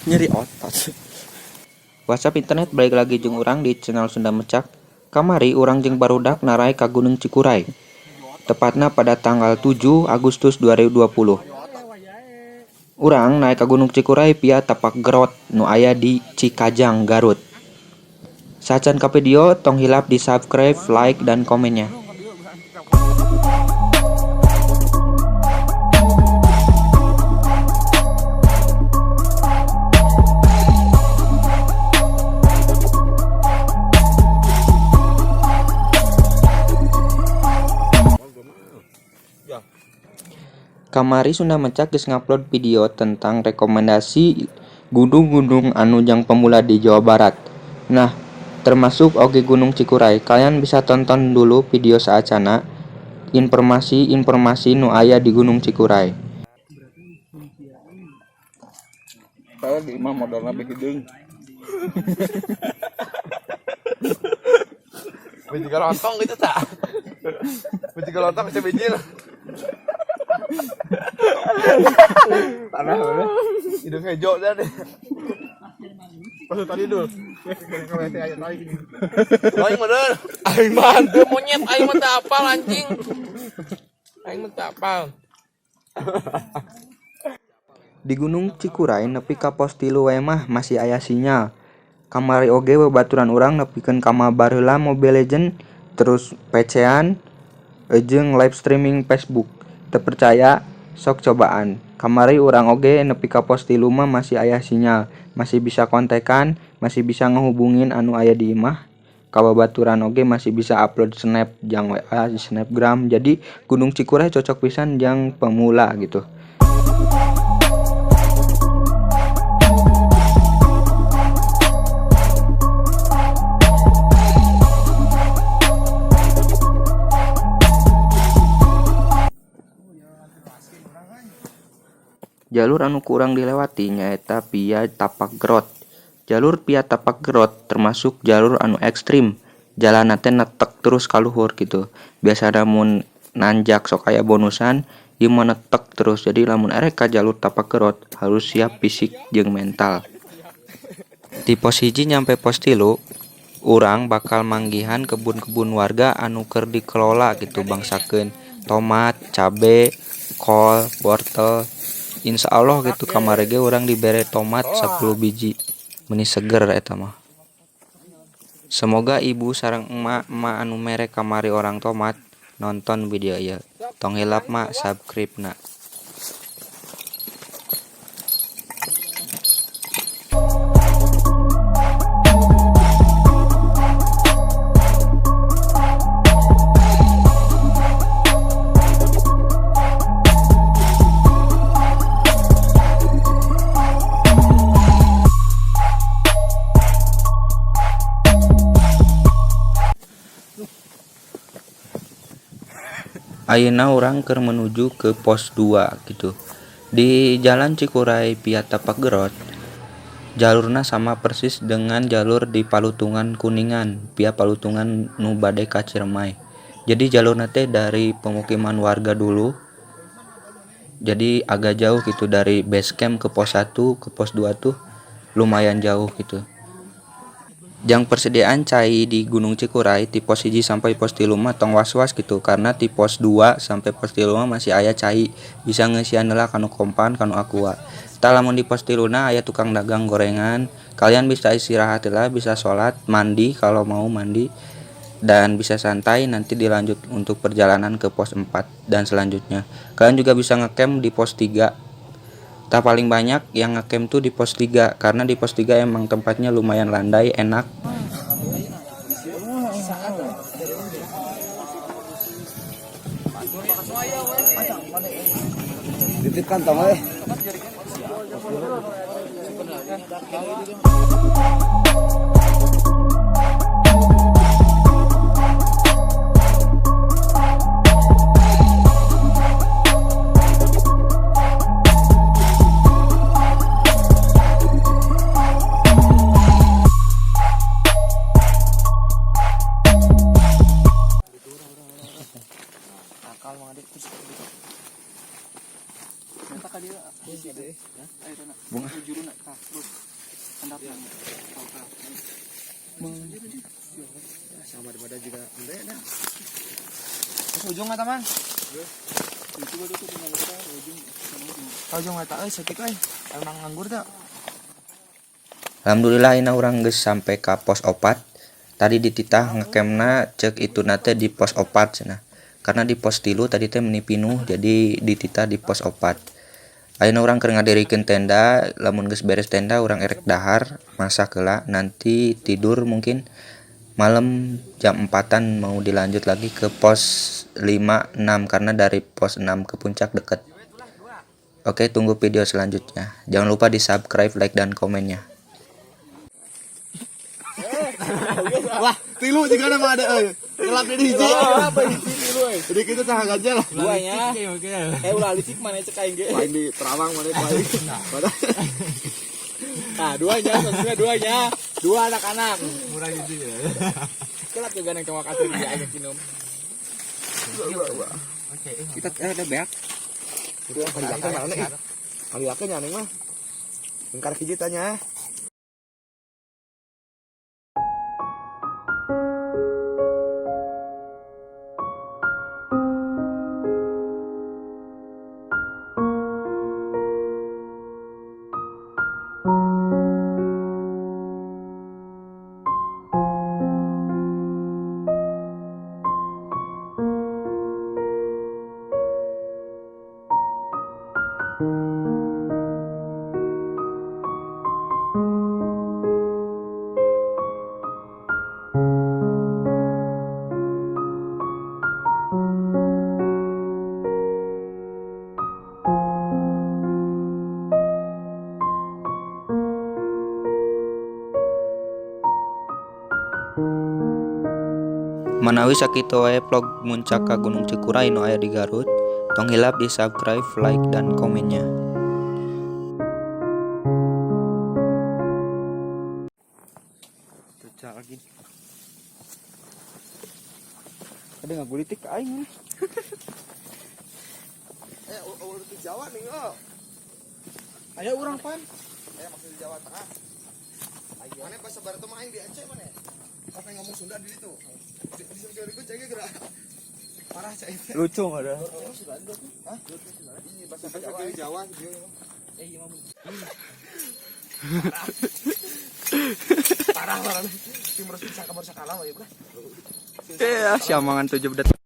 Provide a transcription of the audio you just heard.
Nyeri otot. WhatsApp internet, balik lagi jeung urang di channel Sunda Mecak. Kamari urang jeung barudak narai ka Gunung Cikuray. Tepatna pada tanggal 7 Agustus 2020. Urang naik ke Gunung Cikuray via Tapak Gerot nu aya di Cikajang, Garut. Sacan ka video, tong hilap di subscribe, like, dan komennya. Kamari Sunda Mecak geus ngupload video tentang rekomendasi gunung-gunung anu jang pemula di Jawa Barat. Nah, termasuk oge Gunung Cikuray. Kalian bisa tonton dulu video saacana informasi-informasi nu aya di Gunung Cikuray. Kalau di imah modalna beh hideung. Biji lontong gitu tak? Biji lontong bisa bijil. Tanah mana? Hidung hijau tadi. Pas tadi dulu. Aing mah. Aing mah teu monyet, aing mah teu apal anjing. Aing mah teu apal. Di Gunung Cikuray nepi ka pos 3 we mah masih aya sinyal. Kamari oge babaturan urang nepikeun ka mabar heula Mobile Legend, terus PC-an jeung live streaming Facebook. Teu percaya sok cobaan. Kamari urang oge nepi ka pos 3 mah masih aya sinyal, masih bisa kontekan, masih bisa ngehubungin anu aya di imah. Ka babaturan oge masih bisa upload snap jang WA, snapgram. Jadi Gunung Cikuray cocok pisan jang pemula gitu. Jalur anu kurang dilewati nyaeta via Tapak Gerot. Jalur via Tapak Gerot termasuk jalur anu ekstrim. Jalanna teh netek terus ka luhur gitu. Biasana mun nanjak sok aya bonusan, ieu mah netek terus. Jadi lamun erek ka jalur Tapak Gerot harus siap fisik jeung mental. Di pos 1 nyampe pos 3, urang bakal manggihan kebun-kebun warga anu keur dikelola gitu, bangsakeun tomat, cabe, kol, wortel. Insya Allah gitu kamari ge urang dibere tomat 10 biji, meni seger eta mah. Semoga ibu sareng emak-emak anu mere kamari orang tomat nonton video ieu. Tong hilap mak subscribe na. Ayeuna urang keur menuju ke pos 2 gitu. Di Jalan Cikuray via Tapak Gerot, jalurna sama persis dengan jalur di Palutungan Kuningan via Palutungan nu bade ka Ciremai. Jadi jalurna teh dari pemukiman warga dulu. Jadi agak jauh gitu dari base camp ke pos 1 ke pos 2 tuh lumayan jauh gitu. Jang persediaan cai di Gunung Cikuray ti pos 1 sampai pos 3 mah tong was-was gitu, karena ti pos 2 sampai pos 3 mah masih aya cai, bisa ngeusian heula kanu kompan kanu aqua. Tah lamun di pos 3 na aya tukang dagang gorengan, kalian bisa istirahat heula, bisa sholat, mandi kalau mau mandi, dan bisa santai, nanti dilanjut untuk perjalanan ke pos 4 dan selanjutnya. Kalian juga bisa ngecamp di pos 3. Tak paling banyak yang ngecamp tuh di pos 3, karena di pos 3 emang tempatnya lumayan landai, enak. Titip kantong eh. Bunga. Sama daripada juga ende nah. Ujung mah teman. Ujung eta euy saeutik euy. Emang nganggur teh. Alhamdulillah ayeuna urang geus sampai ka pos 4. Tadi dititah ngekemna cek itu teh di pos 4 cenah. Karena di pos 3 tadi teh meni pinuh, jadi dititah di pos 4. Ayeuna urang keur ngadirikeun tenda, lamun geus beres tenda urang erek dahar, masak heula, nanti tidur mungkin malam jam 4-an mau dilanjut lagi ke pos 5 6 karena dari pos 6 ke puncak deket. Oke, tunggu video selanjutnya. Jangan lupa di subscribe, like, dan komennya. Wah, tilu juga nama ada euy. Gelap di hiji. Apa hiji tilu euy. Jadi kita tah ganjel. Duanya. Ulah licik mana cek aing ge. Lain di Terawang mana paling. Nah, duanya maksudnya duanya. Dua anak-anak. Murah gitu ya. Kelak juga nang cowok asli di aing kinum. Kita ada beak. Kali mana? Kali nya neng mah. Engkar hiji tanya. Manawi sakitu wae vlog muncak ka Gunung Cikuray nu aya di Garut. Tong hilap di subscribe, like, dan komennya. Cuca lagi. Ada nggak politik aing. Di Jawa nih oh. Aya urang pan. Maksud di Jawa Tengah. Mana pas sabar tuh main di Aceh mana? Pas ngomong Sunda di situ. Parah cek. Lucu nggak ada? Hah? Ini bahasa Jawa. Jawa. Parah parah. Si merasa kabar sakala ya, bro. Eh, siamangan 7 detik.